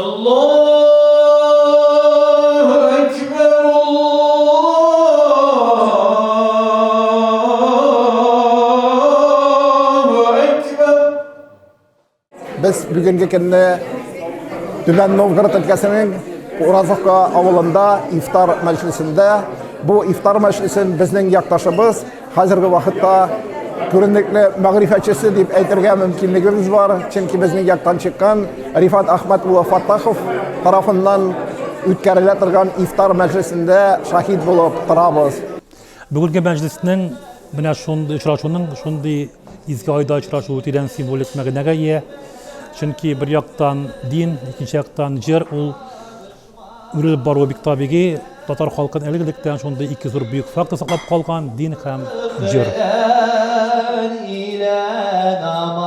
Аллаһу әкбәр, Аллаһу әкбәр. Без бүгенге көнне Түбән Новгород өлкәсенең Уразовка авылында ифтар мәҗлесендә. Бу ифтар мәҗлесен безнең якташыбыз Хәзерге вакытта күренекле мәгърифәтчесе дип әйтергә мөмкинлегебез бар, чөнки безнең яктан чыккан Рифат Әхмәт улы Фаттахов тарафыннан үткәрелә торган ифтар мәҗлесендә шаһит булып торабыз. Бүгенге мәҗлеснең менә шундый очрашуның шундый изге айда очрашуы тирән символик мәгънәгә ия. Чөнки бер яктан дин, икенче яктан җыр ул Үрелеп баруы бик табигый. Татар халкын элек-электән шундый ике зур бөек фактор саклап калган, дин һәм җыр. Илә намаз.